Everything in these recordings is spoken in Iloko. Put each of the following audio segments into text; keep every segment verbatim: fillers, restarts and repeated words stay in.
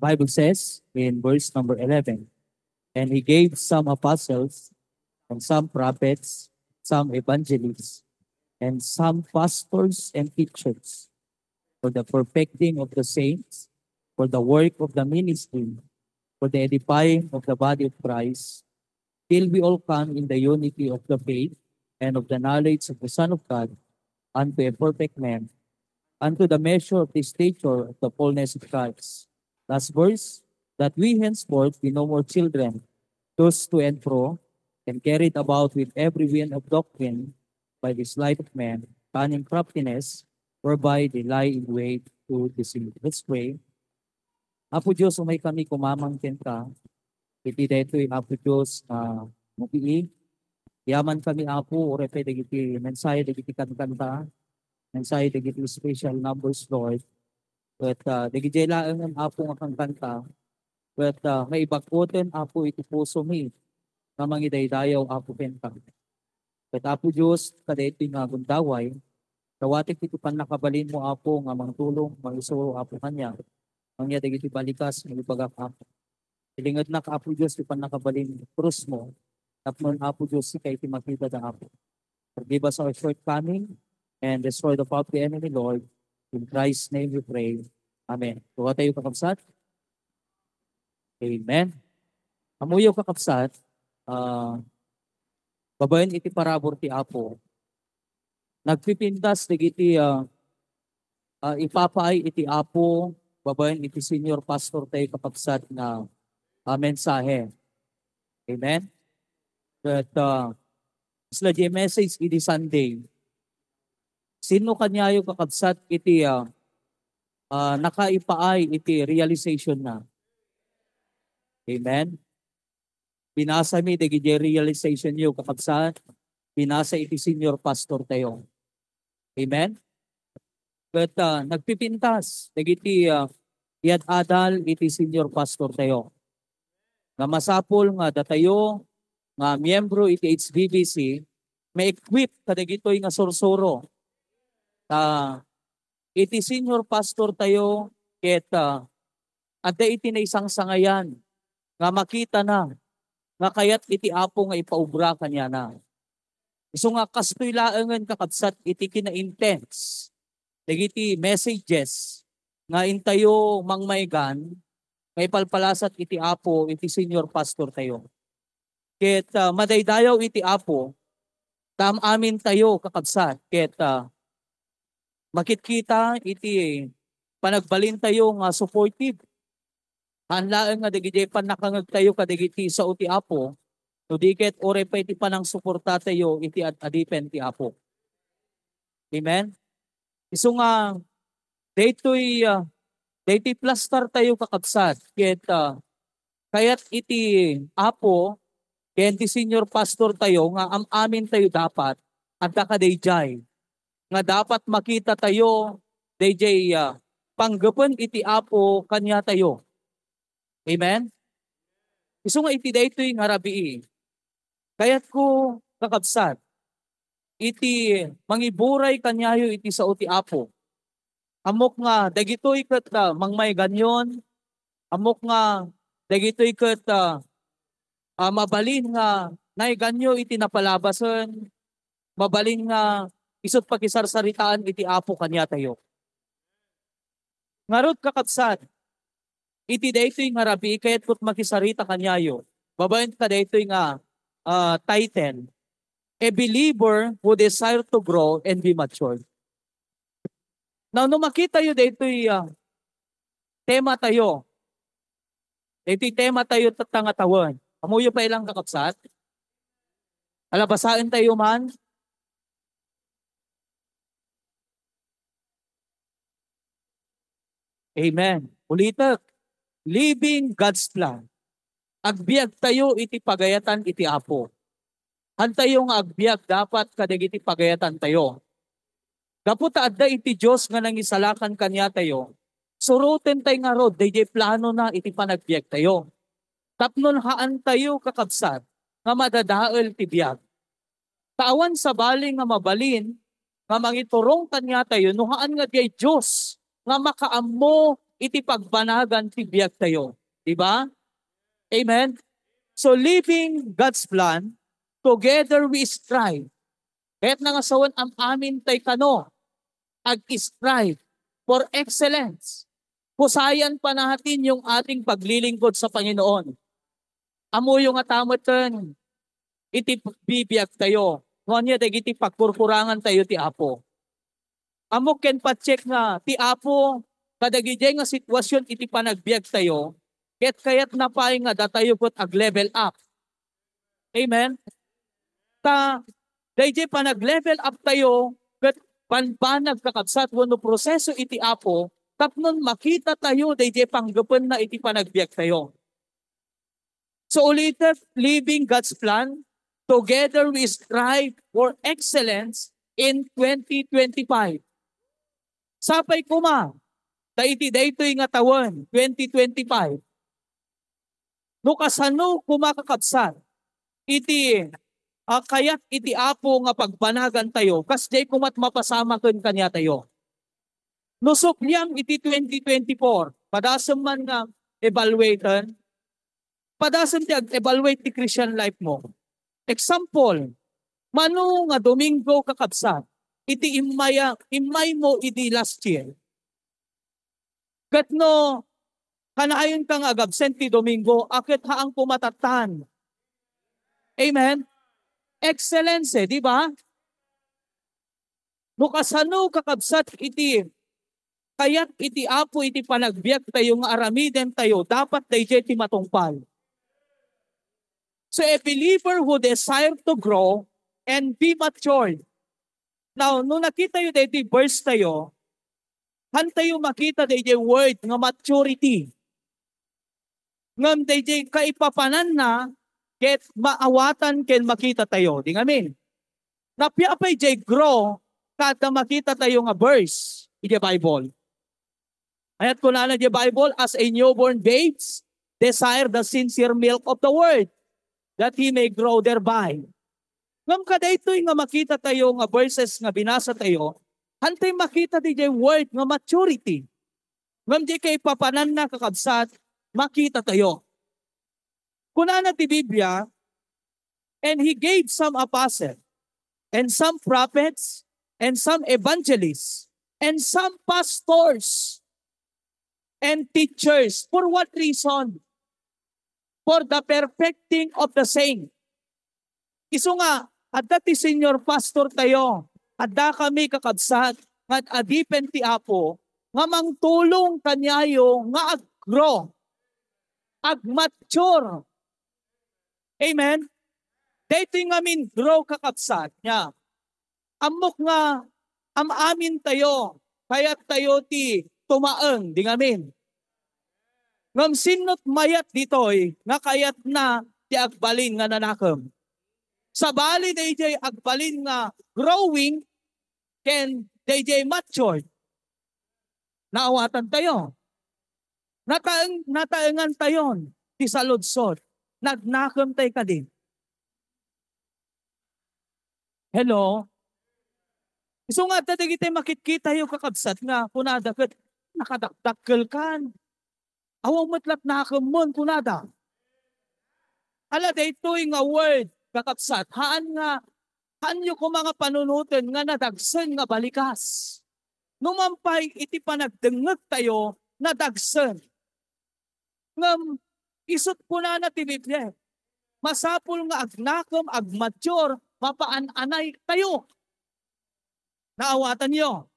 Bible says in verse number eleven, "And he gave some apostles, and some prophets, some evangelists, and some pastors and teachers for the perfecting of the saints, for the work of the ministry, for the edifying of the body of Christ, till we all come in the unity of the faith and of the knowledge of the Son of God, unto a perfect man, unto the measure of the stature of the fullness of Christ." Last verse, "That we henceforth be no more children, tossed to and fro, and carried about with every wind of doctrine by this light of men, cunning craftiness, whereby they lie in wait to deceive." Let's pray. Apo Dios, umay kami kumamang kenka. Iti daytoy, Apo Dios, a gabii, yaman kami, Apo, uray pay dagiti mensahe dagiti kankanta, mensahe dagiti special numbers, Lord. Ket, ah, dagiti laengen, Apo, nga kankanta, ket, ah, maibag-oten, Apo, iti pusomi nga mangidaydayaw, Apo, kenka. Ket, Apo Dios, kadaytoy nga gundaway, dawatek iti pannakabalinmo, Apo, nga mangtulong, mangisuro, Apo, kaniak. Ania dagiti balikas nga ibagak, Apo. Ilingednak, Apo Dios, ti pannakabalin krusmo, tapno, Apo Dios, sika iti makitana, Apo. Forgive us our shortcoming and destroy the power of the enemy, Lord. In Christ's name we pray. Amen. Tuga tayo, kakabsat. Amen. Ammoyo, kakabsat, ah, babaen iti parabur ti Apo, nagpipintas dagiti, ah, ah, ipapaay iti Apo babaen iti senior pastor tayo, kakabsat, nga, ah, mensahe. Amen? But, ah, isla di message iti Sunday. Sino kaniayo, kakabsat, iti, ah, ah, nakaipaay iti realization na? Amen? Pinasami dagiti realization yo, kakabsat. Pinasa iti senior pastor tayo. Amen? Ket, ah, nagpipintas dagiti, ah, yad-adal iti senior pastor tayo. Nga masapul nga datayo nga miyembro iti H B B C, ma-equip kadagitoy nga sursuro. Ta iti senior pastor tayo ket, ah, adda iti naisangsangayan nga makitana nga kayat iti Apo nga ipaubra kaniana. Isu nga kastoy laengen, kakabsat, iti kinaintens dagiti messages nga intayo mangmaygan nga ipalpalasat iti Apo iti senior pastor tayo. Ket, ah, madaydayaw iti Apo, ta am-amintayo, kakabsat, ket, ah, makitkita iti panagbalintayo nga supportive. Haan laeng nga dagiti pannakangegtayo kadagiti sao ti Apo, no di ket uray pay ti panangsuportatayo iti ad-adipen ti Apo. Amen? Isu nga, daytoy, ah, daytoy plastar tayo, kakabsat, ket, ah, kayat iti Apo ken ti senior pastor tayo nga am-amin tayo dapat adda kadaydiay nga dapat makita tayo daydiay, ah, panggapen iti Apo kaniatayo. Amen? Isu nga iti daytoy nga rabii, kayatko, kakabsat, iti mangiburay kaniayo iti sao ti Apo. Ammok nga dagitoy ket, ah, mangmayganyon. Ammok nga dagitoy ket, ah, ah, mabalin nga nayganyo iti napalabasen. Mabalin nga isut' pakisarsaritaan iti Apo kaniatayo. Ngarud, kakabsat, iti daytoy nga rabii, kayatko makisarita kaniayo babaen kadaytoy nga, ah, title, "A Believer Who Desire to Grow and Be Matured." Now, no makitayo daytoy, ah, tema tayo, daytoy tema tayo tatta nga tawen. Ammoyo pay lang, kakabsat? Ala, basaen tayo man. Amen. Ulitek, living God's plan. Agbiagtayo iti pagayatan iti Apo. Hantayo nga agbiag dapat kadagiti pagayatantayo. Gapu ta adda iti Dios nga nangisalakan kaniatayo, surotentayo ngarud daydiay planona iti panagbiagtayo. Tapno haantayo, kakabsat, nga madadael ti biag. Ta awan sabali nga mabalin nga mangiturong kaniatayo no haan nga diay Dios nga makaammo iti pagbanagan ti biagtayo. Di ba? Amen? So, living God's plan, together we strive. Kayatna nga sawen, am-amin tay kano, ag-strive for excellence. Kusayan panatin yung ating paglilingkod sa Panginoon. Ammoyo nga tameten iti bibiag tayo. No ania dagiti pagkurkurangan tayo ti Apo. Ammok ken patse nga ti Apo, kadagiti nga sitwasyon iti panagbiag tayo, ket kayatna pay nga datayo ket ag-level up. Amen? Ta, dayjay panag-level up tayo, ket banbanag kakabsat wenno proseso iti Apo, tapno makita tayo dayjay panggepenna iti panagbiag tayo. So ulitek, living God's plan, together we strive for excellence in twenty twenty-five. Sapay koma, ta iti daytoy nga tawen, twenty twenty-five, no kasano koma kakabsat, iti, ah, kayat iti Apo nga pagbanagan tayo, kasdiay koma't mapasamaken kaniatayo. No sukliam iti twenty twenty-four, padasem man nga evaluaten, padasem ti ag-evaluate ti Christian life mo. Example, mano nga Domingo kakabsat, iti immaya-, immay mo idi last year. Ket no, kanayon ka nga ag-absent ti Domingo, a ket haanko matattan. Amen? Excellence, eh, di ba? No kasano, kakabsat, iti kayat iti Apo iti panagbiag tayo nga aramiden tayo, dapat dayjay ti matungpal. So a believer who desire to grow and be matured. Now, no nakita yo daytoy verse tayo, han tayo makita dayjay word nga maturity. Ngem dayjay kaipapananna ket maawatan ken makita tayo. Di ngamin. Nappiapay jay grow kada makita tayo nga verse iti Bible. Ayat kunana di Bible, "As a newborn babes, desire the sincere milk of the word, that he may grow thereby." Ngem kadaytoy nga makita tayo nga verses nga binasa tayo, hantay makita di jay word nga maturity. Ngem di kaipapananna, kakabsat, makita tayo. Kunana ti Biblia, "And he gave some apostle, and some prophets, and some evangelists, and some pastors, and teachers." For what reason? For the perfecting of the saint. Isu nga, adda ti senior pastor tayo, adda kami kakabsat, nga adipen ti Apo, nga mangtulong kaniayo nga ag-grow, ag-mature. Amen? Daytoy ngamin grow kakabsat niya. Ammok nga am-amin tayo, kayat tayo ti tumaeng, di ngamin. Ngem sinno't mayat ditoy nga kayatna ti agbalin nga nanakem? Sabali dayjay agbalin nga growing ken dayjay matured, naawatan tayo. Nataeng-, nataengan tayon ti saludsod. Nagnakem tay kadi? Hello? Isu nga adda dagiti makitkitayo, kakabsat, nga kunada ket, "Nakadakdakkelkan. Awan met latnakemmon," kunada. Ala, daytoy nga word, kakabsat, haan nga, haanyo koma nga panunoten nga nadagsen nga balikas. Numan pay iti panagdengngeg tayo, nadagsen. Ngem isu't kunana ti Biblia, masapul nga agnakem, agmature, mapaan-anay tayo. Naawatanyo?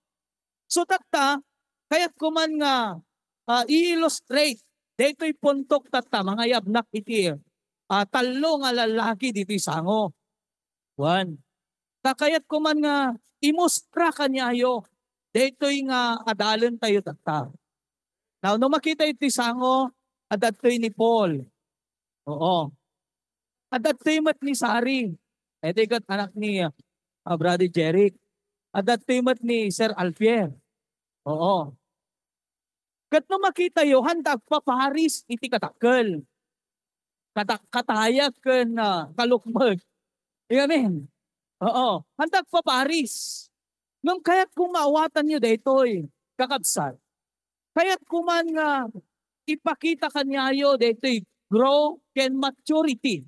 So, tatta, kayatko man nga, ah, i-illustrate daytoy puntok tatta, mangayabnak iti, ah, tallo nga lallaki ditoy sango. One. Ta kayatko man nga imustra kaniayo daytoy nga adalen tayo tatta. Now, no makita iti sango, adda ditoy ni Paul. Oo. Adda ditoy met ni Sari. Iti ket anak ni, ah, Brother Jeric. Adda ditoy met ni Sir Alfier. Oo. Ket no makitayo, handa agpaparis iti kadakkel. Katak-, katayag ken, ah, kalukmeg. Amen. Oo. Handa agpaparis. Ngem kayatko maawatanyo daytoy, kakabsat. Kayatko man nga ipakita kaniayo daytoy growth ken maturity.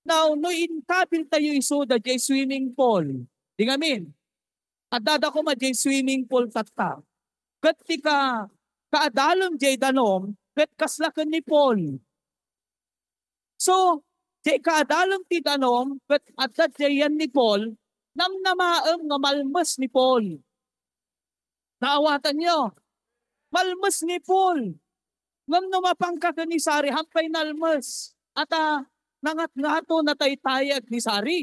Now, no inkabiltayo isu daydiay swimming pool, di ngamin, adda da koma diay swimming pool tatta. Ket ti ka-, kaadalem diay danum, ket kasla ken ni Paul. So, diay kaadalem ti danum, ket adda diay yan ni Paul, namnamaem nga malmes ni Paul. Naawatanyo? Malmes ni Paul. Ngem no mapanka ken ni Sari, haan pay nalmes. Ata, nangatngato, nataytayag ni Sari.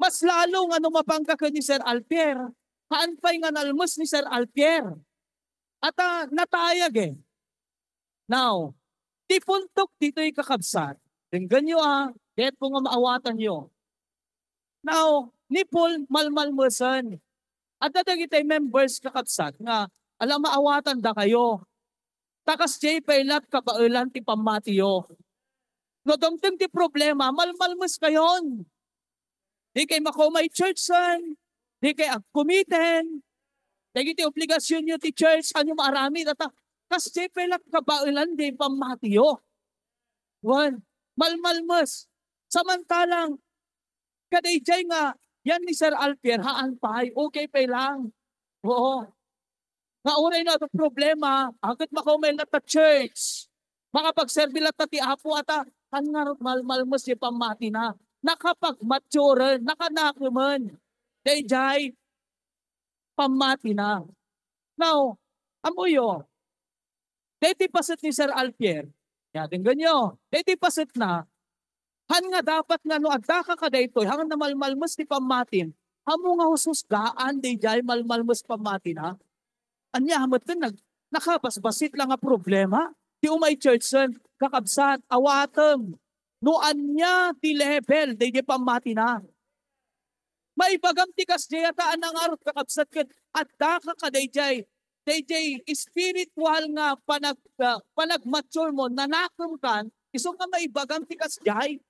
Mas lalo nga no mapanka ken ni Sir Alpier, haan pay nga nalmes ni Sir Alpier. Ata, natayag eh. Now, ti puntok ditoy, kakabsat, denggenyo a, kayatko nga maawatanyo. Now, ni Paul, malmalmesen. Adda dagiti members, kakabsat, nga ala, maawatandakayo. Ta kasdiay pay la't kabaelan ti pammatiyo. No dumteng ti problema, malmalmeskayon. Dikay makaumay church-en, dikay agkumiten. Dagiti obligasionyo ti church, ania maaramid, ata, kasdiay pay la't kabaelan ti pammatiyo. Wen, malmalmes. Samantalang, kadaydiay nga, yan ni Sir Alpier, haan pay, okay pay lang. Oo. Nga uray no adda problema, a, ket makaumay latta church. Makapagserbi latta ti Apo, ata, haan ngarud malmalmes diay pammatina. Nakapagmaturen, nakanakemen. Daydiay pammatina. Now, ammoyo, daytoy paset ni Sir Alpier, ya, denggenyo, daytoy pasetna, haan nga dapat nga no addaka kadaytoy, haan nga malmalmes ti pammatim, ammo nga hushusgaan daydiay malmalmes pammatina? Ania met ti nag-, nakabasbasit la nga problema? Ti umay church-en, kakabsat, awatem no ania ti level daydiay pammatina. Maibagam ti kasdiay, ata, ania ngarud, kakabsat, ket addaka kadaydiay, daydiay spiritual nga panag-, ah, panagmature mo, nanakemkan, isu nga maibagam ti kasdiay.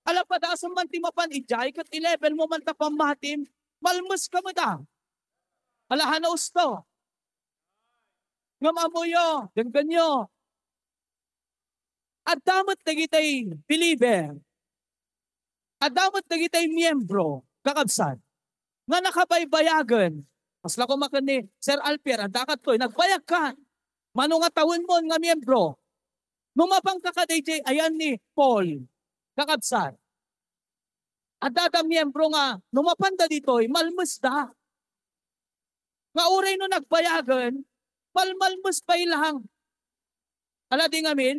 Ala, padasem man ti mapan idiay, ket i-level mo man ta pammatim, malmeska met a. Ala, haan a usto. Ngem ammoyo, denggenyo, adda met dagiti believer, adda met dagiti miyembro, kakabsat, nga nakabaybayagen. Kasla koma ken ni Sir Alpier, adda kadtoy, nagbayagkan. Mano nga tawenmon nga miyembro? No mapanka kadaydiay ayan ni Paul, kakabsat, adda da miyembro nga no mapanda ditoy, malmesda. Nga uray no nagbayagen, malmalmes pay lang. Ala, di ngamin?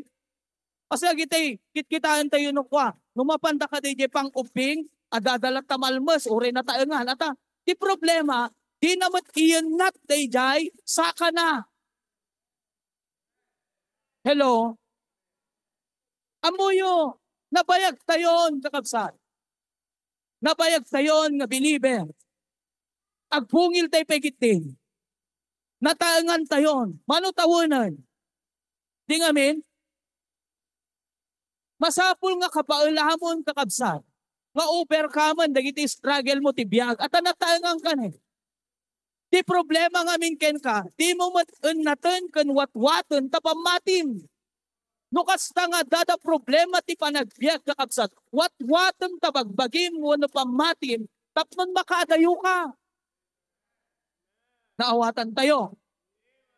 Kasi dagiti kitkitaentayo no kua, no mapanda kadaydiay pang-ubbing, adda da latta malmes, uray nataengan. Ata, ti problema, dina met iyennat daydiay sakana. Hello? Ammoyo, nabayagtayon, kakabsat. Nabayagtayon nga believer. Agpungiltay pay ketdi. Nataengantayon. Mano tawenen? Di ngamin? Masapul nga kabaelamon, kakabsat, nga overcome-en dagiti struggle mo ti biag. Ata, nataenganka ne. Ti problema ngamin kenka, dimo met ennaten ken watwaten ta pammatim. No kasta nga adda da problema ti panagbiag, kakabsat, watwatem ta bagbagim wenno pammatim tapno makaadayoka. Naawatantayo.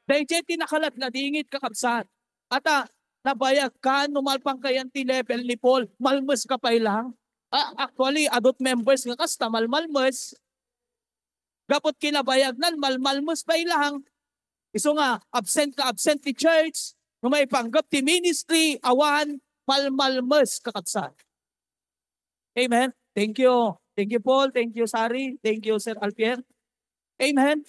Daydiay ti nakaladladingit, kakabsat. Ata, nabayagkan no malpanka yan ti level ni Paul, malmeska pay lang. Ah, actually, adut members nga kasta, malmalmes. Gapu ti kinabayagnan, malmalmes pay lang. Isu nga, absent ka, absent ti church, no maipanggep ti ministry, awan, malmalmes, kakabsat. Amen. Thank you. Thank you, Paul. Thank you, Sari. Thank you, Sir Alpier. Amen.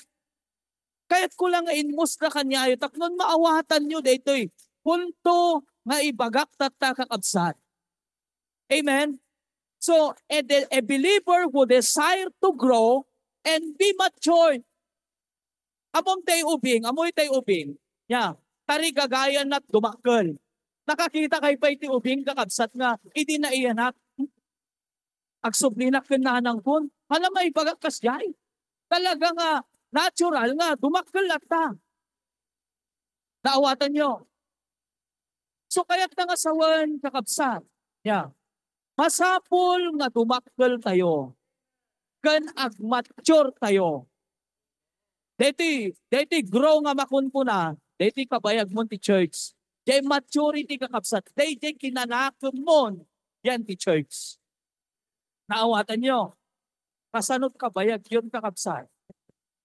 Kayatko lang nga inmustra kaniayo tapno maawatanyo daytoy punto nga ibagak tatta, kakabsat. Amen. So, a, de-, a believer who desire to grow and be matured. Ammom tay ubing, ammoy tay ubing. Ya, tarigagayan na dumakkel. Nakakita kayo pay ti ubing, kakabsat, nga idi naiyanak, agsublinak ken nanangkon, hala, maibagak kasdiay. Talaga nga natural nga dumakkel latta. Naawatanyo? So, kayatna nga sawen, kakabsat. Yeah. Masapul nga dumakkel tayo ken agmature tayo. Daytoy, daytoy grow nga makunkuna, daytoy kabayagmon ti church. Diay maturity, kakabsat, daydiay kinanakemmon diyan ti church. Naawatanyo? Kasano ti kabayagyon, kakabsat?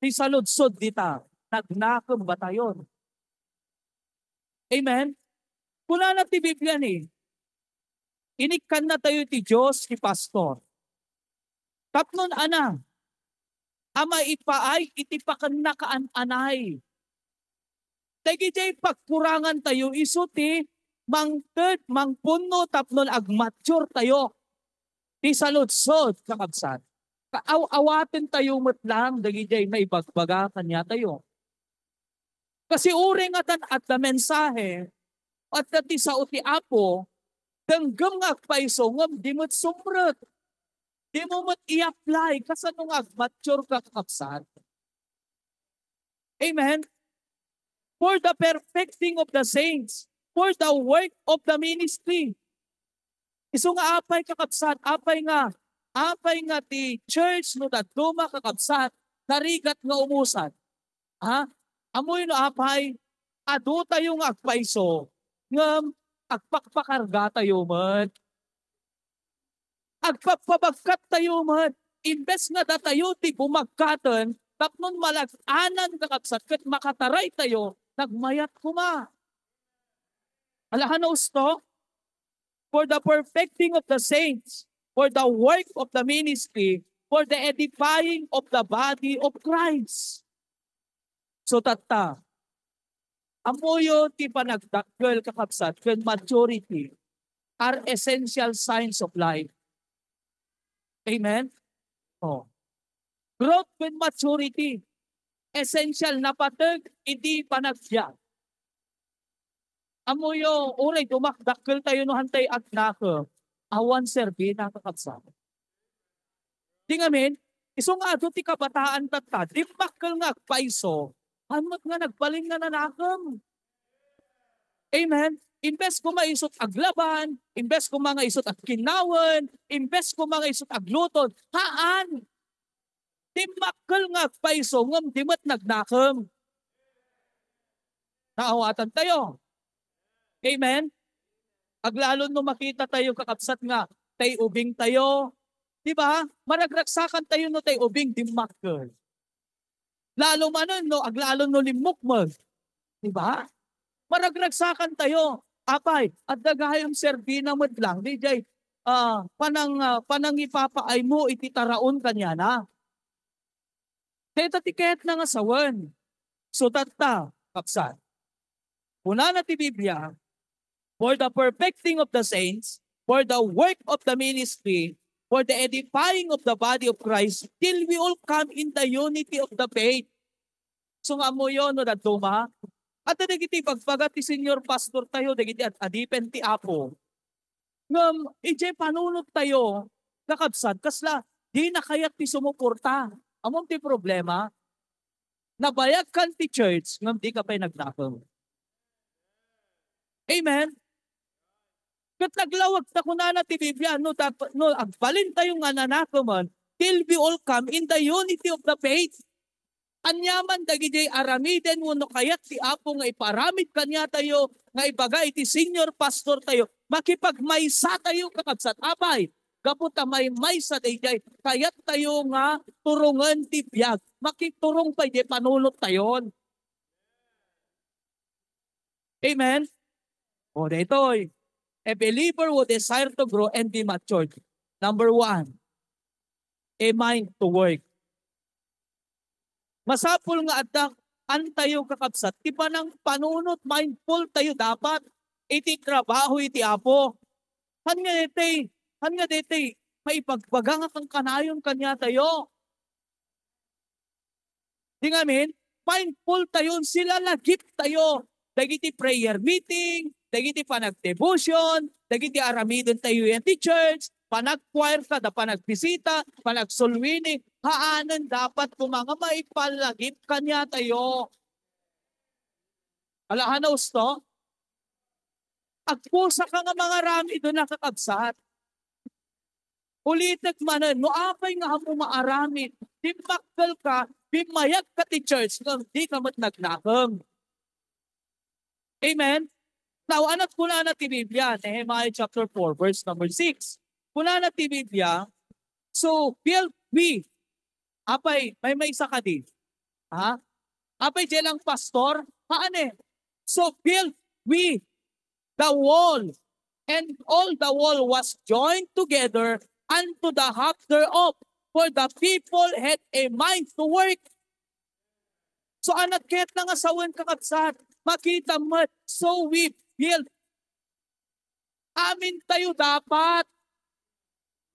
Ti saludsod dita, nagnakem ba tayon? Amen? Kunana ti Biblia ni, inikkannatayo ti Dios ti pastor. Tapno ana, a maipaay iti pakennakaan-anay. Dagidiay pagkurangantayo isu ti mangted, mangpunno tapno agmaturetayo. Ti saludsod, kakabsat, kaaw-awatentayo met laeng dagidiay maibagbaga kaniatayo. Kasi uray ngatan adda mensahe, adda ti sao ti Apo, denggem nga agpayso ngem di met sumrek. Di mo met i-apply. Kasano nga agmature ka, kakabsat? Amen? For the perfecting of the saints, for the work of the ministry. Isu nga apay, kakabsat, apay nga, apay nga ti church no dadduma, kakabsat, narigat nga umusan. Ha? Ammoyo no apay, adu tayo nga agpayso, ngem agpakpakarga tayo met. Agpapabagkat tayo met. Imbes nga datayo ti bumagkaten, tapno malag-anan, kakabsat, ket makataray tayo, nagmayat koma. Alahan no usto? For the perfecting of the saints, for the work of the ministry, for the edifying of the body of Christ. So, tatta, ammoyo ti panagdakkel, kakabsat, ken maturity are essential signs of life. Amen? Oh. Growth ken maturity, essential, napateg iti panagbiag. Ammoyo, uray dumakdakkel tayo no hantay agnakem, awan serbina, kakabsat. Di ngamin, isu nga adu ti kabataan tatta, dimmakkel nga agpayso, haan met nga nagbalin nga nanakem. Amen? Imbes koma isut aglaban, imbes koma nga isut agkinnawen, imbes koma nga isut agluton, haan. Dimmakkel nga agpayso, ngem di met nagnakem. Naawatan tayo. Amen? Aglalon no makita tayo, kakabsat, nga tay ubing tayo. Di ba? Maragragsakan tayo no tay ubing dimmakkel. Lalo manen no, aglalon no limmukmeg. Di ba? Maragragsakan tayo. Apay, adda gayam serbina met lang. Di jay, ah, panang, ah, panangipapaaymo iti taraon kaniana. Dayta ti kayatna nga sawen. So, tatta, kabsat. Kunana ti Biblia, "For the perfecting of the saints, for the work of the ministry, for the edifying of the body of Christ, till we all come in the unity of the faith." So, nga ammoyo no dadduma, adda dagiti ibagbaga ti senior pastor tayo, dagiti ad-adipen ti Apo. Ngem idiay panunot tayo, kakabsat, kasla dina kayat ti sumuporta. Ammom ti problema? Nabayagkan ti church ngem dika pay nagnakem. Amen? Ket naglawag ta, kunana ti Biblia, no, dap-, no agbalin tayo nga nanakemen, till we all come in the unity of the faith. Aniaman dagidiay aramiden wenno kayat ti Apo nga iparamid kaniatayo, nga ibaga iti senior pastor tayo, makipagmaysa tayo, kakabsat. Apay, gapu ta maymaysa daydiay, kayat tayo nga turongen ti biag. Makiturong pay diay panunot tayon. Amen? O, daytoy. A believer who desire to grow and be matured. Number one, a mind to work. Masapul nga adda, antayo, kakabsat, ti panang panunot, mindful tayo dapat iti trabaho iti Apo. Haan nga daytoy, haan nga daytoy, maibagbaga nga kankanayon kaniatayo. Di ngamin, mindful tayon, silalagip tayo dagiti prayer meeting, dagiti panagdevotion, dagiti aramiden tayo yan ti church, panagchoir kada panagbisita, panagsoul winning, haanen dapat koma nga maipalagip kaniatayo. Ala, hanaw usto? Agkusaka nga mangaramid una, kakabsat. Ulitek manen, no apay nga ammo maaramid, dimmakkel ka, bimmayag ka ti church, ngem di ka met nagnakem. Amen? Now, anat kunana ti Biblia, Nehemiah chapter four, verse number six. Kunana ti Biblia, "So build we." Apay, maymaysa kadi? Ha? Apay, diay lang pastor? Haan eh. "So build we the wall, and all the wall was joined together unto the half thereof, for the people had a mind to work." So, anat ket nga sawen, kakabsat, makita met, so we build. Amin tayo dapat.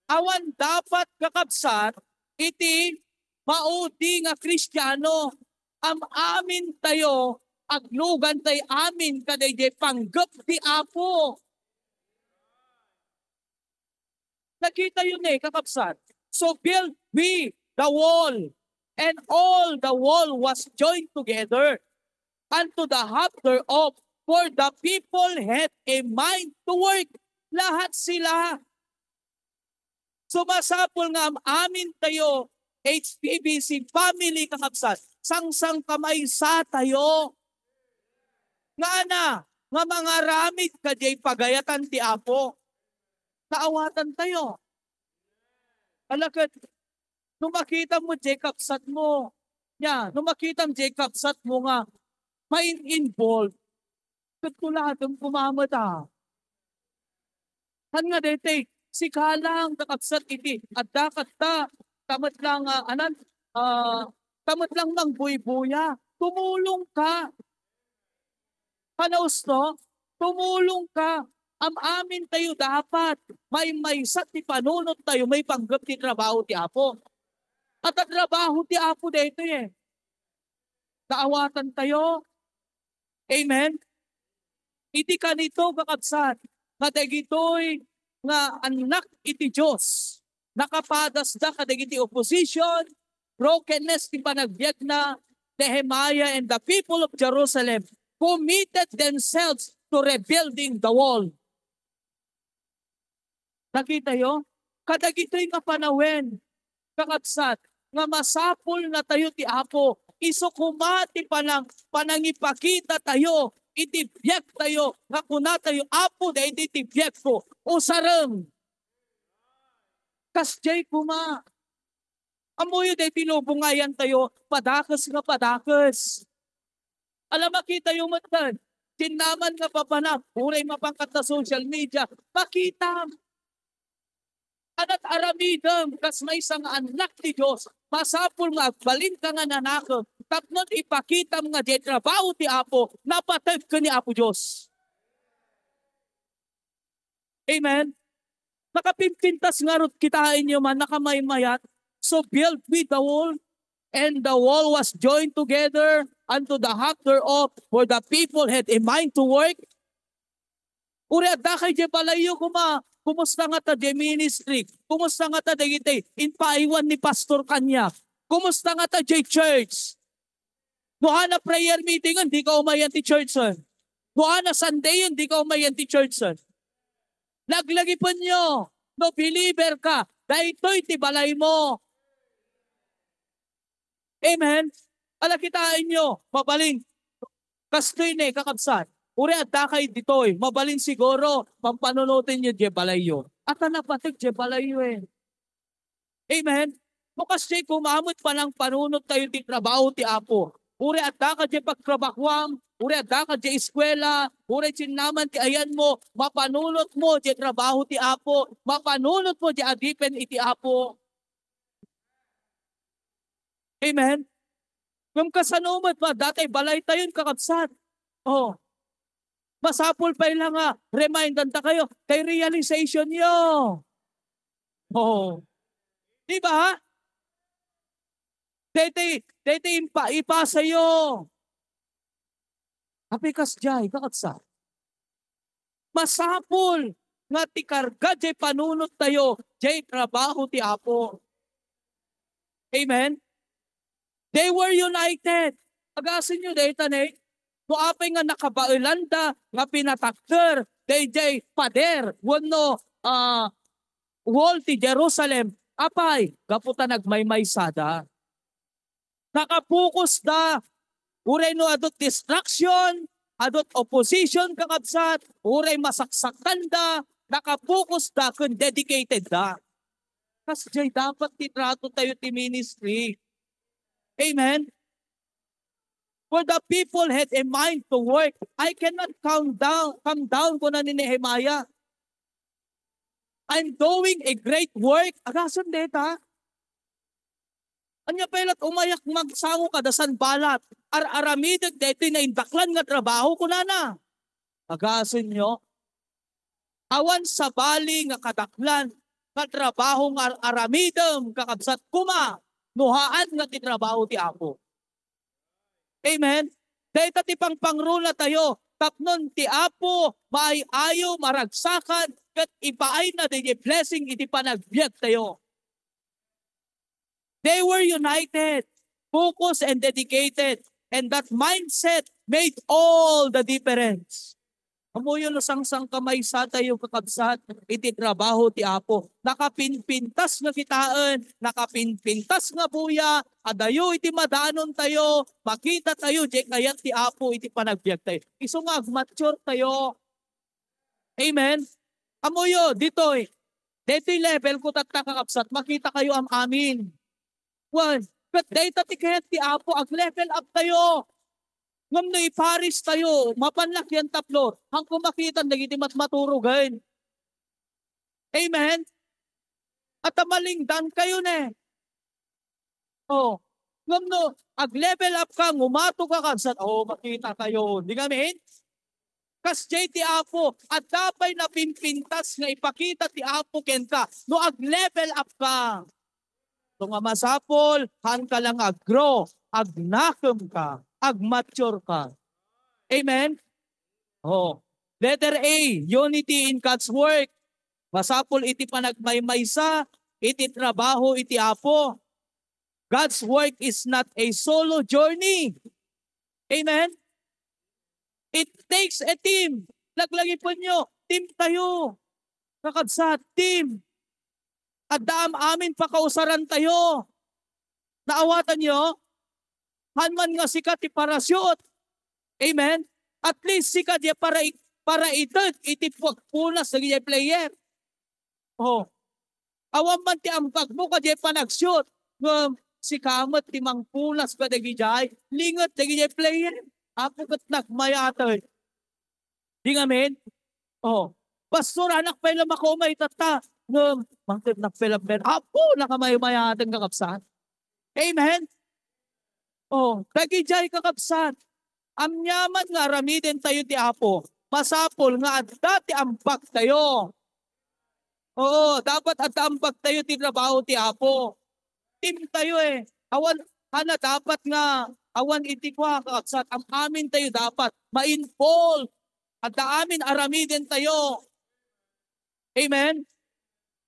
Awan dapat, kakabsat, iti maudi nga Kristiano. Am-amin tayo, aglugan tay amin kadaydiay panggep ti Apo. Nakitayo ni, kakabsat. "So build we the wall, and all the wall was joined together unto the half thereof, for the people had a mind to work." Lahat sila. So, masapul nga am-amin tayo, H P B C family, kakabsat, sangsangkamaysa tayo. Nga ana, nga mangaramid kadiay pagayatan ti Apo. Kaawatan tayo. Ala ket, no makitam met diay kabsatmo, nia, no makitam diay kabsatmo nga ma-involve, ket kuladem koma met a. Haan nga daytoy, sika lang, kakabsat, iti adda kasta, ta met lang, ah, anan, ah, ta met lang mangbuybuya. Tumulong ka. Haan usto, tumulong ka. Am-amin tayo dapat maymaysa ti panunot tayo maipanggep ti trabaho ti Apo. Adda trabaho ti Apo daytoy eh. Kaawatan tayo. Amen? Iti kanito, kakabsat, nga dagitoy nga annak iti Dios, nakapadasda kadagiti opposition, brokenness ti panagbiagna, Nehemiah and the people of Jerusalem committed themselves to rebuilding the wall. Nakitayo? Kadagitoy nga panawen, kakabsat, nga masapul natayo ti Apo. Isu koma ti panang-, panangipakita tayo iti biag tayo nga kuna tayo, "Apo, daydi ti biagko, usarem." Kasdiay koma. Ammoyo daydi lubong nga ayan tayo, padakes nga padakes. Ala, makitayo met ken, kinnaman nga papanak, uray mapan kadta social media, makitam. Anat aramidem kas maysa nga annak ti Dios, masapul nga agbalinka nga nanakem, tapno ipakitam nga diay trabaho ti Apo, napateg ken ni Apo Dios. Amen? Nakapimpintas ngarud kitaenyo man, nakamaymayat. "So build we the wall, and the wall was joined together unto the half thereof, for the people had a mind to work." Uray adda kay diay balayyo, kuma, kumusta ngata diay ministry? Kumusta ngata dagiti impaaywan ni Pastor kaniak? Kumusta ngata diay church? No haan a prayer meeting, dika umayan ti church, eh. No haan a Sunday, dika umayan ti church, eh. Laglagipenyo, no believer ka, daytoy ti balaymo. Amen? Ala, kitaenyo, mabalin. Kastoy ne, kakabsat. Uray adda kay ditoy, mabalin siguro, pampanunotenyo diay balayyo. Ata napateg diay balayyo, eh. Amen? No kasdiay koma met panangpanunot tayo ti trabaho ti Apo. Uray adda ka diay pagtrabahoam, uray adda ka diay eskuela, uray kinnaman ti ayanmo, mapanunotmo diay trabaho ti Apo, mapanunotmo diay adipen iti Apo. Amen? Ngem kasano met, ma, datay balaytayon, kakabsat? Oh. Masapul pay la nga remindanta kayo, tay realization yo. Oh. Di ba? Daytoy, daytoy impa-, ipasayo. Apay kasdiay, kakabsat? Masapul nga ti karga diay panunot tayo, diay trabaho ti Apo. Amen? They were united. Agasenyo dayta, ne? No apay nga nakabaelanda nga pinatakder daydiay pader wenno, ah, wall ti Jerusalem, apay, gapu ta nagmaymaysada. Nakapokusda, uray no adu't distraction, adu't opposition, kakabsat, uray masaksakkanda, nakapokusda ken dedicatedda. Kasdiay dapat ti trato tayo ti ministry. Amen? For the people had a mind to work. I cannot come down, come down, kuna ni Nehemiah. I'm doing a great work. Agasem deta. Ania pay lat umayak magsango kada Sanballat. Ar-aramidek daytoy naindaklan nga trabaho, kunana. Agasenyo. Awan sabali nga kadaklan nga trabaho nga ar-aramidem, kakabsat, koma no haan nga ti trabaho ti Apo. Amen? Dayta ti pangpangruna tayo, tapnon ti Apo maay-ayo, maragsakan, ket ipaayna daydiay blessing iti panagbiag tayo. They were united, focused, and dedicated, and that mindset made all the difference. Ammoyo no sangsangkamaysa tayo, kakabsat, iti trabaho ti Apo. Nakapinpintas nga kitaen, nakapinpintas nga buya, adayo iti madanon tayo, makita tayo, diay kayat ti Apo iti panagbiag tayo. Isu nga agmature tayo. Amen? Ammoyo, ditoy, detoy level ko tatta, kakabsat, makita kayo am-amin. Wen, ket dayta ti kayat ti Apo, ag-level up tayo. Ngem no iparis tayo, mapan la ken tapno, haanko makita dagiti matmaturogen. Amen? At malingdan kayo ne. Oh, ngem no ag-level up ka, ngumato ka, kabsat, oh, makita kayo. Di kami? Kasdiay ti Apo, adda pay napimpintas nga ipakita ti Apo kenka no ag-level up ka. Ito nga masapul, haanka lang ag-grow, agnakem ka, agmature ka. Amen? Oh. Letter A, unity in God's work. Masapul iti panagmaymaysa iti trabaho iti Apo. God's work is not a solo journey. Amen? It takes a team. Laglagipenyo, team tayo. Kakabsat, team. Adda am-amin pakausaran tayo. Naawatanyo? Haan man nga sika ti parashoot. Amen? At least sika diay para, paraited iti pagpunas dagiti player. Oh. Awan man ti ambagmo kadiay panagshoot, ngem sika met ti mangpunas kadagijay, linget dagijay player. Apo ket nagmayaten. Di ngamin? Oh. Pastor, anak pay la makaumay tatta. Ngem, mangted nakpelabmen. Apo, nakamaymayaten, kakabsat. Amen? Oh, dagijay, kakabsat. Aniaman nga aramiden tayo ti Apo, masapul nga adda ti ambag tayo. Oo, dapat adda ambag tayo ti trabaho ti Apo. Team tayo eh. Awan, ana dapat nga, awan iti kua, kakabsat, am-amin tayo dapat ma-involve. Adda amin aramiden tayo. Amen?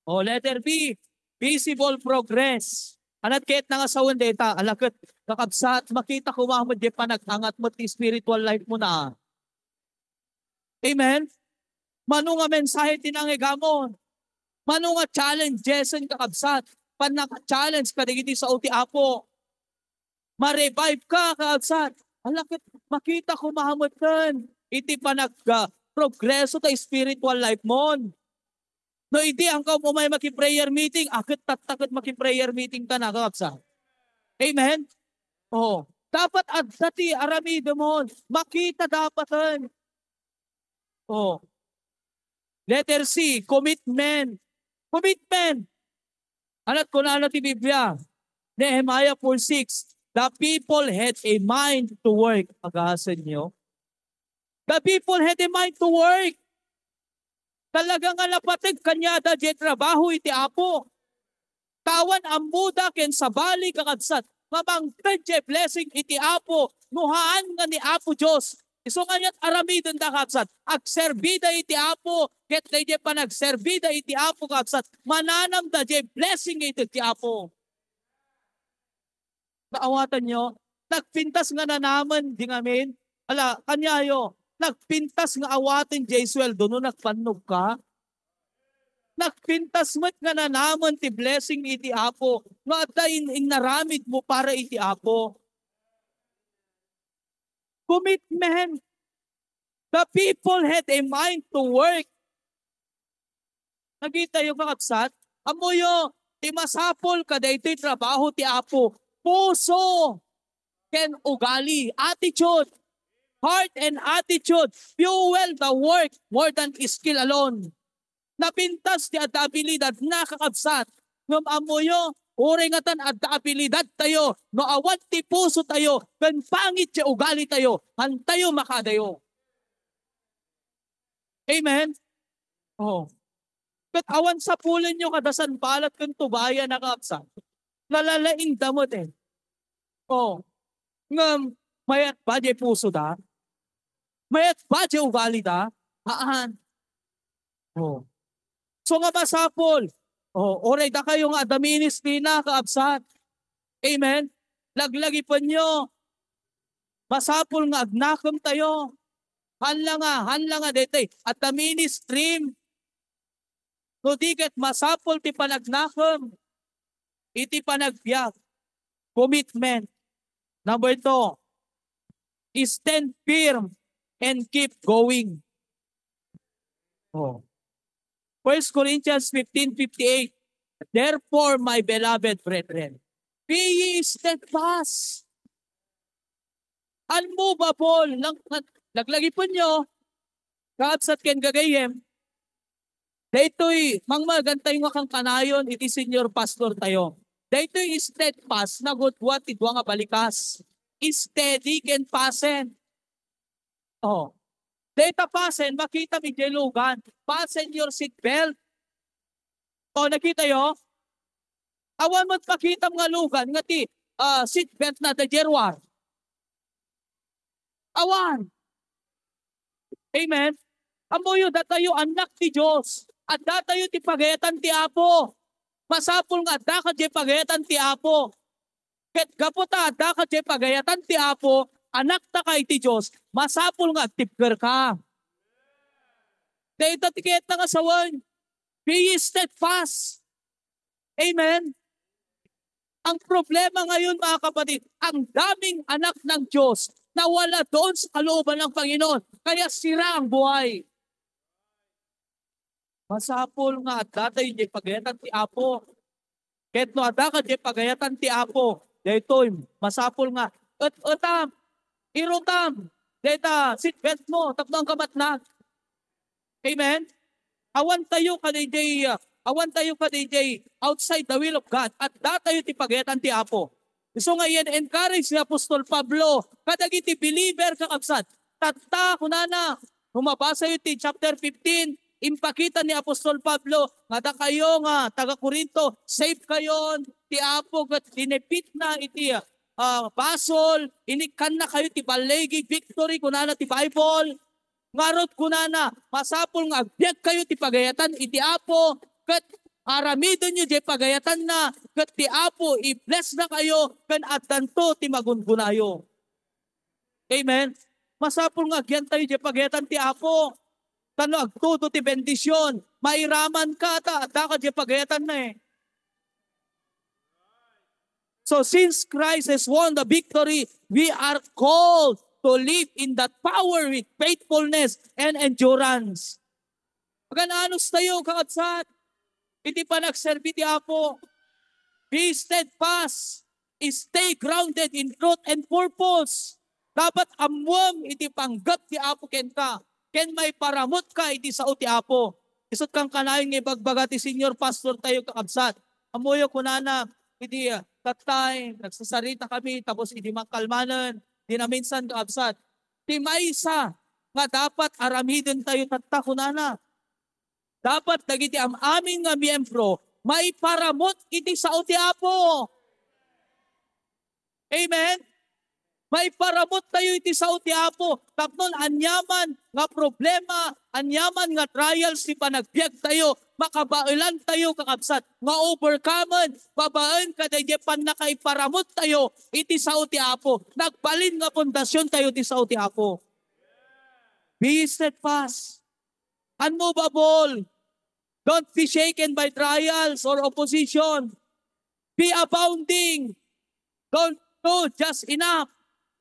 O, letter B, visible progress. Anat ket nga sawen deta, ala ket, kakabsat, makita ko met diay panag-angat met ti spiritual life mo na. Amen? Mano nga mensahe ti nangigamon? Mano nga challenges, kakabsat? Pannaka-challenge kadagiti sao ti Apo. Ma-revive ka, kakabsat. Ala ket makita ko met ken iti panag-, ah, progreso ta spiritual life mon. No idi, haanka umay maki-prayer meeting, a ket tatta ket maki-prayer meeting ka na, kakabsat. Amen? Oh, dapat adda ti aramidemon. Makita dapaten. Oh. Letter C, commitment. Commitment. Anat kunana ti Biblia? Nehemiah four six, "The people had a mind to work." Agasenyo. The people had a mind to work. Talaga nga napateg kaniada diay trabaho iti Apo. Ta awan ammoda ken sabali, kakabsat, nga mangted diay blessing iti Apo no haan nga ni Apo Dios. Isu ngarud aramidenda, kakabsat, agserbida iti Apo, ket daydiay panagserbida iti Apo, kakabsat, mananamda diay blessing nga ited ti Apo. Naawatanyo? Nagpintas nga nanamen, di ngamin. Ala, kaniayo, nagpintas nga awaten diay sueldo no nagbannogka? Nagpintas met nga nanamen ti blessing iti Apo, nga adda in-, innaramidmo para iti Apo. Commitment. The people had a mind to work. Nakitayo, kakabsat? Ammoyo, ti masapul kadaytoy trabaho ti Apo. Puso ken ugali, attitude. Heart and attitude fuel the work more than skill alone. Napintas ti adda abilidadna, kakabsat. Ngem ammoyo, uray ngatan adda abilidadtayo, no awan ti pusotayo, ken pangit ti ugalitayo, hantayo makadayo. Amen? Oh. Ket awan sapulenyo kada sanbalat ken tubayan a kakabsat. Nalalaing da met eh. Oh. Ngem, mayat ba diay pusoda? Mayat ba diay ugalida? Haan. Oh. So nga masapul. Oh, uray dakayo nga adda ministry na, kakabsat. Amen? Laglagipenyo. Masapul nga agnakem tayo. Haan la nga, haan la nga daytoy. Adda ministry. No di ket masapul ti panagnakem iti panagbiag. Commitment. Number two, stand firm and keep going. Oh. First Corinthians fifteen fifty-eight, "Therefore, my beloved brethren, be ye steadfast." Unmovable. Lang-, lag-, laglagipenyo, kakabsat ken gagayyem, daytoy, mangmagantayo nga kankanayon iti senior pastor tayo. Daytoy steadfast, nagudua ti dua nga balikas. Steady ken fasten. Oh. Dayta fasten, makitam idiay lugan. Fasten your seat belt. Oh, nakitayo? Awan met makitam nga lugan nga ti, ah, seat belt na da Gerwar. Awan. Amen? Ammoyo, datayo, annak ti Dios. Addatayo ti pagayatan ti Apo. Masapul nga addaka diay pagayatan ti Apo. Ket gapu ta addaka diay pagayatan ti Apo, anakta ka iti Dios, masapul nga agtibkerka. Dayta ti kayatna nga sawen. Be ye steadfast. Amen? Ang problema ngayon, mga kapatid, ang daming anak ng Diyos na wala doon sa kalooban ng Panginoon, kaya sira ang buhay. Masapul nga addatayo diay pagayatan ti Apo. Ket no addaka diay pagayatan ti Apo, daytoy masapul nga et-etam, irutam dayta seatbelt mo tapno ag-amatnag. Amen? Awan tayo kadaydiay, ah, awan tayo kadaydiay outside the will of God. Addatayo ti pagayatan ti Apo. Isu nga iyan encourage ni Apostol Pablo kadagiti believer, kakabsat. Tatta, kunana, no mabasayo ti chapter fifteen, impakita ni Apostol Pablo nga dakayo nga taga-Corinto, save kayon ti Apo ket linipitna iti, ah, basol, inikkannakayo ti balligi, victory, kunana ti Bible. Ngarud, kunana, masapul nga agbiagkayo ti pagayatan iti Apo, ket aramidenyo diay pagayatanna, ket ti Apo i-blessnakayo ken addanto ti magungunayo. Amen? Masapul nga agyantayo diay pagayatan ti Apo. Tano agtudo ti bendision. Mairamanka ta addaka diay pagayatanna eh. So since Christ has won the victory, we are called to live in that power with faithfulness and endurance. Agan-anos tayo, kakabsat, iti panagserbi ti Apo. Be steadfast. Stay grounded in truth and purpose. Dapat ammuem iti panggep ti Apo kenka, ken maiparamutka iti sao ti Apo. Isut' kankanayon nga ibagbaga ti senior pastor tayo, kakabsat. Ammoyo, kunana, idi, ah, that time, nagsasarita kami, tapos idi mangkalmanen, dinaminsan, kakabsat. Ti maysa nga dapat aramiden tayo tatta, kunana, dapat dagiti am-amin nga miyembro maiparamut iti sao ti Apo. Amen? Maiparamut tayo iti sao ti Apo. Tapno aniaman nga problema, aniaman nga trials ti panagbiag tayo, makabaelan tayo, kakabsat, nga overcomen babaen kadaydi pannakaiparamut tayo iti sao ti Apo. Nagbalin nga pundasyon tayo ti sao ti Apo. Be steadfast. Unmovable. Don't be shaken by trials or opposition. Be abounding. Don't do just enough.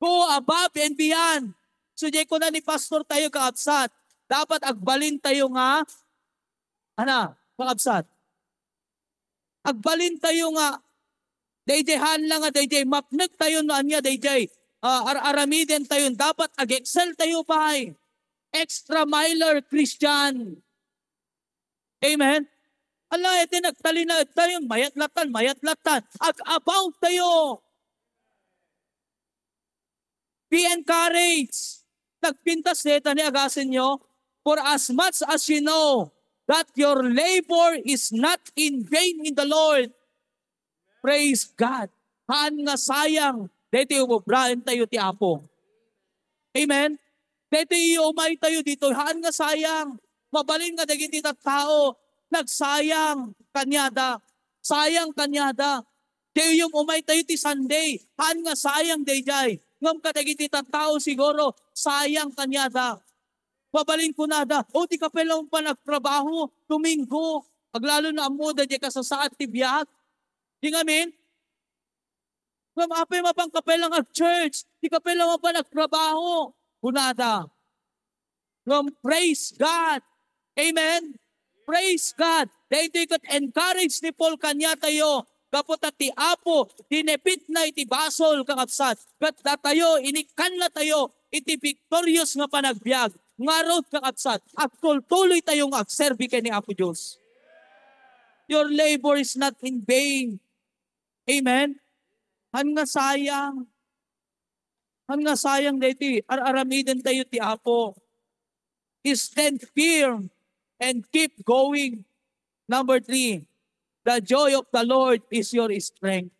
Go above and beyond. So, di ko na ni pastor tayo, kakabsat. Dapat agbalin tayo nga, ana, kakabsat. Agbalin tayo nga, daydiay haan lang nga, daydiay mapnek tayo no ania, daydiay, ah, ar-aramiden tayo. Dapat ag-excel tayo, pay. Extra miler Christian. Amen? Ala, iti nagtalinaed tayo, mayat latan, mayat latan. Ag-abound tayo. Be encouraged. Nagpintas deta ni agasenyo. For as much as you know that your labor is not in vain in the Lord, praise God. Haan nga sayang daytoy umobraen tayo ti Apo. Amen? Daytoy umay tayo ditoy, haan nga sayang. Mabalin nga dagiti tattao, nagsayang kaniada. Sayang kaniada. Daytoy umay tayo ti Sunday, haan nga sayang daydiay. Ngem kadagiti tattao siguro, sayang kaniada. Mabalin kunada, "O, di ka pay la mapan agtrabaho, Domingo." Aglalo na ammo, daydiay kasasaad ti biag. Di ngamin? Ngem apay mapan ka pay lang ag-church, di ka pay lang mapan agtrabaho. Kunada. Ngem praise God. Amen? Praise God. Daytoy ket encourage ni Paul kaniatayo. Gapu ta ti Apo, dinepitna iti basol, kakabsat. Ket datayo, inikkannatayo iti victorious nga panagbiag. Ngarud, kakabsat, agtultuloy tayo nga agserbi ken ni Apo Dios. Your labor is not in vain. Amen? Haan nga sayang. Haan nga sayang daytoy, ar-aramiden tayo ti Apo. Stand firm and keep going. Number three, the joy of the Lord is your strength.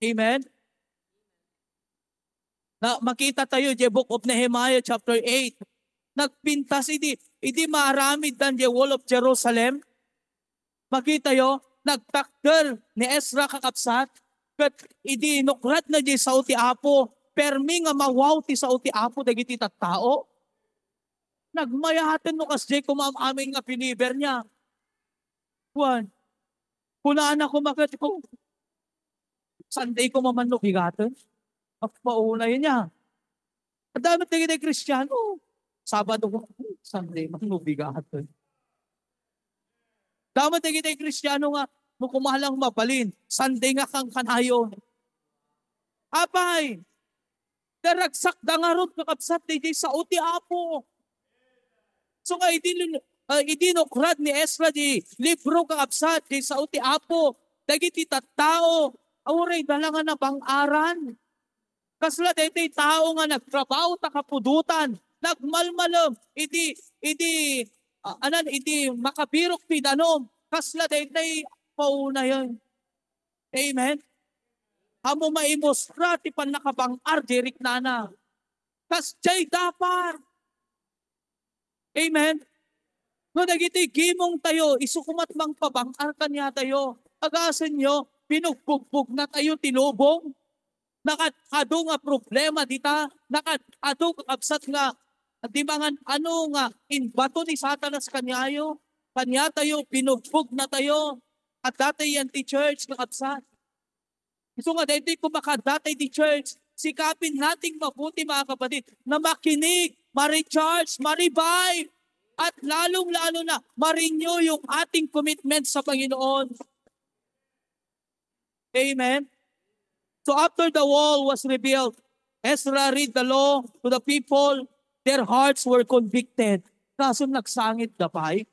Amen? Na, makita tayo, the book of Nehemiah chapter eight. Nagpintas idi, idi maaramiddan the wall of Jerusalem. Makitayo, nagtakder ni Ezra, kakabsat, ket idi inukradna diay sao ti Apo, permi nga mawaw ti sao ti Apo dagiti tattao. Nagmayaten no kasdiay koma am-amin nga believer niya. Kuan, kunana koma ket, "Oh, Sunday koma man no bigaten." Agpaunay niya. Adda met dagiti Kristiano, Sabado ko, Sunday man no bigaten. Adda met dagiti Kristiano nga, no kumalang mabalin, Sunday nga kankanayon. Apay, naragsak da ngarud, kakabsat, daydiay sao ti Apo. So nga, idi lin-, ah, idi inukrad ni Ezra di libro, kakabsat, di sao ti Apo, dagiti tattao, awaray da la nga nabang-aran. Kasla daytoy tao nga nagtrabaho ta kapudotan, nagmalmalem iti, iti, ah, anan, iti makabirok ti danum. Kasla daytoy paunayen. Amen? Ammo maimustra ti pannakabang-ar di riknana. Kasdiay dapat. Amen? No dagiti gimong tayo, isu koma ti mangpabang-ar kaniatayo. Agasenyo, pinugbugbugna tayo ti lubong. Nakad-adu nga problema dita, nakad-adu, kakabsat, nga di mangan-ano nga inbato ni Satanas kaniayo, kaniatayo, binugbog na tayo. Adda tayo yan ti church, kakabsat. Isu nga daytoy koma kaadda tayo ti church, sikapin nating mabuti, mga kapatid, na makinig, ma-recharge, ma-revive, at lalong-lalo na, ma-renew yung ating commitment sa Panginoon. Amen? So after the wall was rebuilt, Ezra read the law to the people, their hearts were convicted. Kaso nagsangit da pay.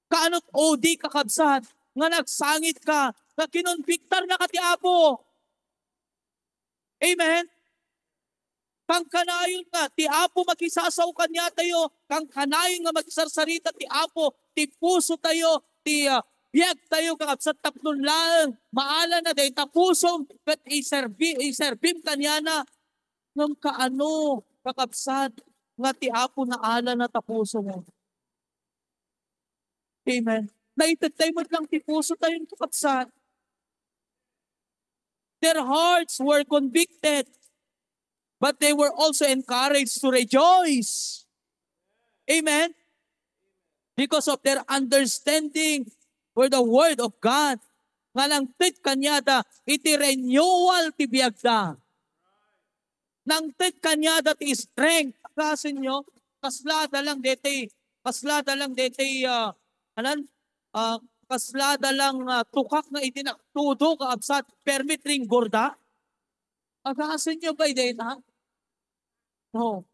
Kaano O D, kakabsat, nga nagsangit ka, nga kinonbiktar na ka ti Apo? Amen? Kankanayon nga, ti Apo makisasao kaniatayo, kankanayon nga makisarsarita ti Apo, ti puso tayo, ti, ah, biag tayo, kakabsat, tapno laeng, maala na dayta pusom, ket iserbi-, iserbim kaniana. Ngem kaano, kakabsat, nga ti Apo naala na ta pusom? Amen. Naitedtay met lang ti puso tayo, kakabsat. Their hearts were convicted, but they were also encouraged to rejoice. Amen? Because of their understanding for the word of God. Nga nangted kaniada iti renewal ti biagda. Nangted kaniada ti strength. Kasinyo, kaslada lang deti, kaslada lang deti, ah, anan, ah, kaslada lang, ah, tukak nga iti naktudo, kakabsat, permi ringgorda. Agasenyo bay dayta? No.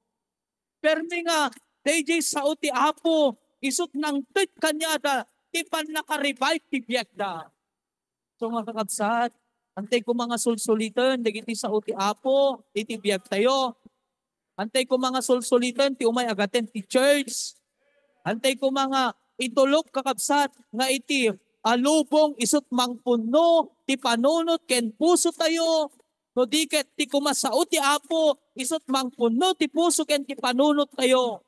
Permi nga, dayjay sao ti Apo, isut nangted kaniada ti pannaka-revive ti biagda. So nga kakabsat, antay ko mga sulsuliten, dagiti sao ti Apo, iti biagtayo. Antay ko mga sulsuliten, ti umay agaten ti church. Antay ko mga itulok, kakabsat, nga iti alubong isut mangpunno ti panunot ken puso tayo. No di ket ti kumasao ti Apo, isut mangpunno ti puso ken ti panunot tayo.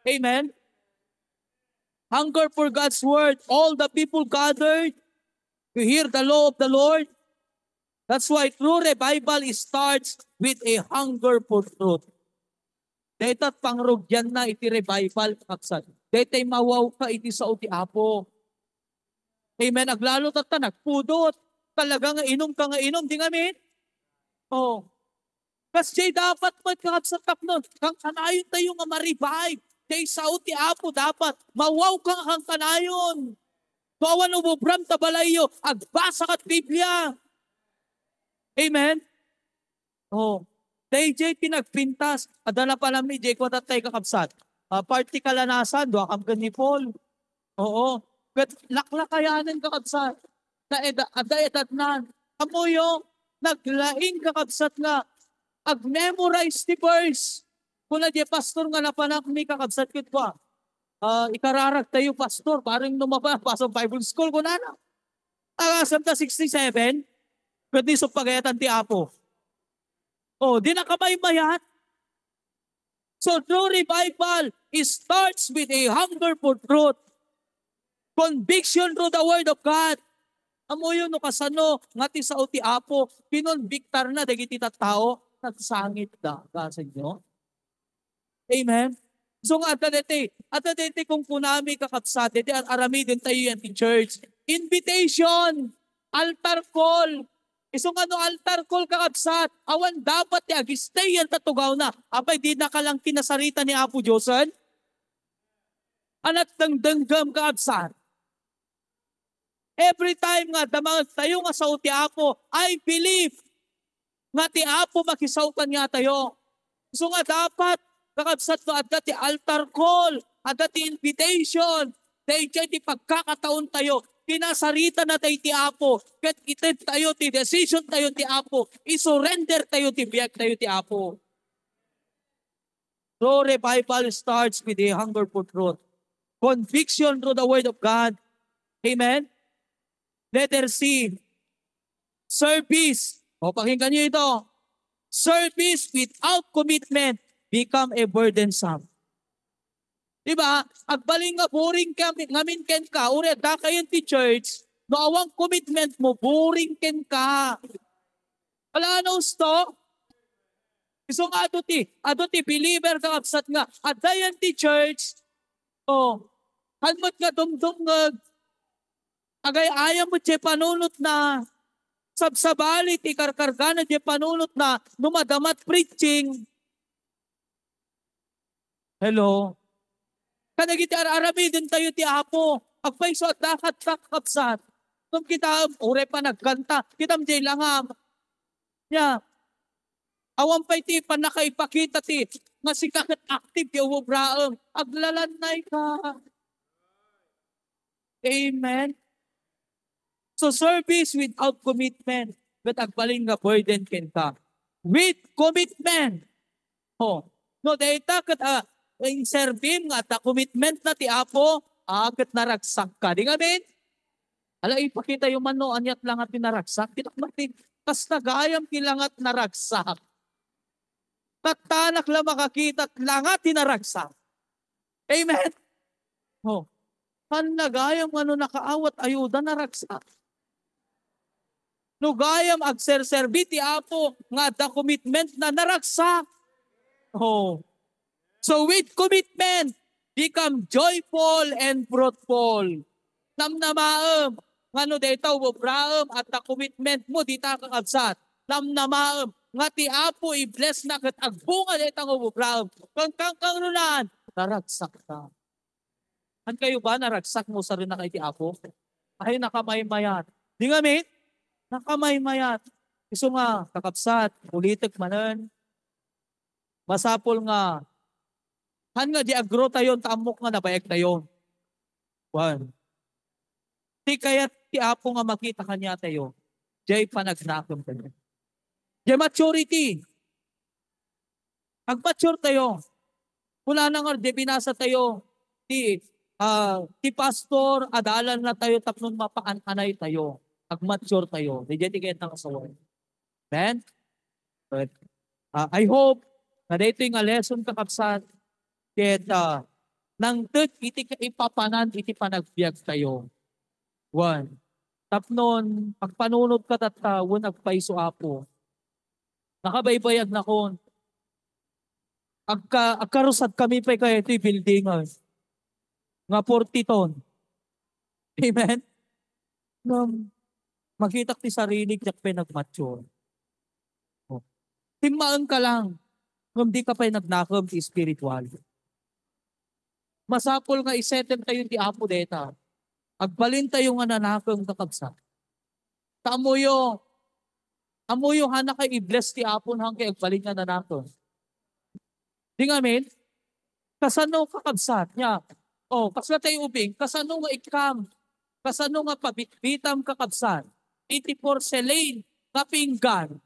Amen? Hunger for God's word. All the people gathered to hear the law of the Lord. That's why true revival starts with a hunger for truth. Dayta pangrugianna iti revival, kakabsat. Daytay mawawka iti sao ti Apo. Amen. Aglalo tatta nagpudot. Talaga nga inum ka nga inum, di ngamin? Oh. Kasjay dapat met, kakabsat, tapno kankanayon tayo nga ma-revive. Dayta sao ti Apo dapat mawawka nga kankanayon. No awan umubram ta balayyo, agbasa kat Biblia. Amen? Oh. Dayjay ti nagpintas. Adda la pay laeng diay kuarta tay, kakabsat. Ah, parti kalanasan, dua kam ken ni Paul. Oo. Ket laklakayanen, kakabsat. Ta eda-, adda edadnan. Ammoyo, naglaing, kakabsat, nga ag-memorize ti verse. Kuna diay pastor nga napanakmi, kakabsat, ket kua, ah, ikararag tayo, pastor, bareng no mapa-, pastor Bible school, kunana. Agasem ta sixty-seven, ket isu pagayatan ti Apo. Oh, di na kamaymayat. So, true revival, it starts with a hunger for truth. Conviction through the word of God. Ammoyo no kasano nga ti sao ti Apo, kinonbiktarna dagiti tattao, nagsangitda. Kasenyo? Amen? So nga, adda deti, adda deti kunkunami, kakabsat, deti ar-, aramiden tayo yan ti church. Invitation, altar call. Isu nga no altar call, kakabsat, awan dapat ti ag-stay yan ta tugawna. Apay, di na ka lang kinasarita ni Apo Diosen? Anat dengdengem, kakabsat. Every time nga damag tayo nga sao ti Apo, I believe nga ti Apo makisao kaniatayo. So nga dapat, kakabsat, no adda ti altar call, adda ti invitation, dayjay ti pagkakataon tayo, kinasarita na tayo ti Apo, ket ited tayo ti decision tayo ti Apo, isurrender tayo ti biag tayo ti Apo. So revival starts with a hunger for truth. Conviction through the word of God. Amen? Letter C, service. O, pakinggan niyo ito. Service without commitment become a burdensome. Di ba? Agbalin nga boring kami, ngamin kenka, uri adda kayen ti church, no awan commitment mo, boring kenka. Ala, ano usto? Isu nga adu ti, adu ti believer, kakabsat, nga adda yan ti church. O, haan met nga dumdumngeg. Agay-ayam met diay panunotna. Sabsabali ti karkargana diay panunotna no madama ti preaching. Hello? Kadagiti ar-aramiden tayo ti Apo. Agpayso a dakat, kakabsat. Ngem kitaem, uray pa nagkanta, kitaem diay langam. Ya. Awan pay ti pannakaipakita ti nga sika ket active ti ububraem. Aglalannay ka. Amen. So service without commitment, ket agbalin nga burden kenka. With commitment. O, no dayta ket, ah, inserbim nga adda commitment na ti Apo, ah, ket naragsak ka. Di ngamin? Ala, ipakita yo man no aniat langat ti naragsak. Kita man ti, kas nagayam ti langat naragsak. Tattanak la makakita langat ti naragsak. Amen? O. Haan la gayam nga no nakaawat ayuda, naragsak. No gayam agserserbi ti Apo nga adda commitment na, naragsak. Oh. So with commitment, become joyful and fruitful. Namnamaem nga no dayta ububraem, adda commitment mo dita, kakabsat. Namnamaem nga ti Apo i-bless na ket agbunga dayta nga ububraem. Ken kankangrunan, naragsak ka. Haan kayo ba, naragsak mo sarina kay ti Apo? Ay, nakamaymayat. Di nga, amen? Nakamaymayat. Isu nga, kakabsat, ulitek manen. Masapul nga, haan nga di agro tayo, ta ammok nga nabayag tayo. One. Ti kayat ti Apo nga makita kaniatayo, jay panagnakem tayo. Jay maturity. Agmature tayo. Kunana nga, di binasa tayo, ti, ah, ti pastor, adalan na tayo tapno mapaan-anay tayo. Agmature tayo. Di jay ti kayat nga kasawen. Amen? But, ah, I hope nga daytoy nga lesson, kakabsat, ket, ah, nangted iti kaipapanan iti panagbiag tayo. One. Tapnon, agpanunot ka tatta, wen agpayso, Apo. Nakabaybayag nakon. Agka-, agkarusad kami pay kayat iti building, ah, nga forty ton. Amen? Ngem, makitak ti sarili, diak pay nagmature. Oh. Timmaen ka lang, ngem di ka pay nagnakem ti spiritual. Masapul nga isettle tayo ti Apo deta. Agbalin tayo nga nanakem, kakabsat. Ta ammoyo, ammoyo, haan kay i-bless ti Apo, haan kay agbalin nga nanakem. Di nga, amen? Kasano, kakabsat, nia? Oh, kasla tayo ubing, kasano nga ikkam? Kasano nga pabitbitam, kakabsat? Iti porcelain nga pinggan.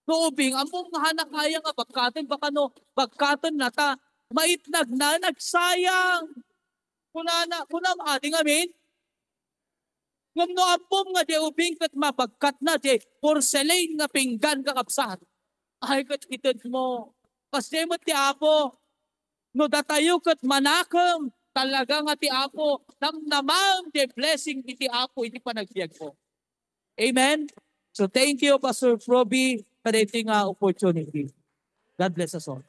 No ubing, ammom nga haan kaya nga bagkaten, baka no bagkatenna ta maitnagna, nagsayang. Kunana, kunam, adi nga, amen? Ngem no ammom nga di ubing ket mabagkatna di porcelain nga pinggan, kakabsat, ay, ket itedmo. Kasdiay met ti Apo. No datayo ket manakem, talaga nga ti Apo, namnamaem ti blessing iti Apo iti panagbiagmo. Amen? So thank you, Pastor Proby, kadaytoy nga opportunity. God bless us all.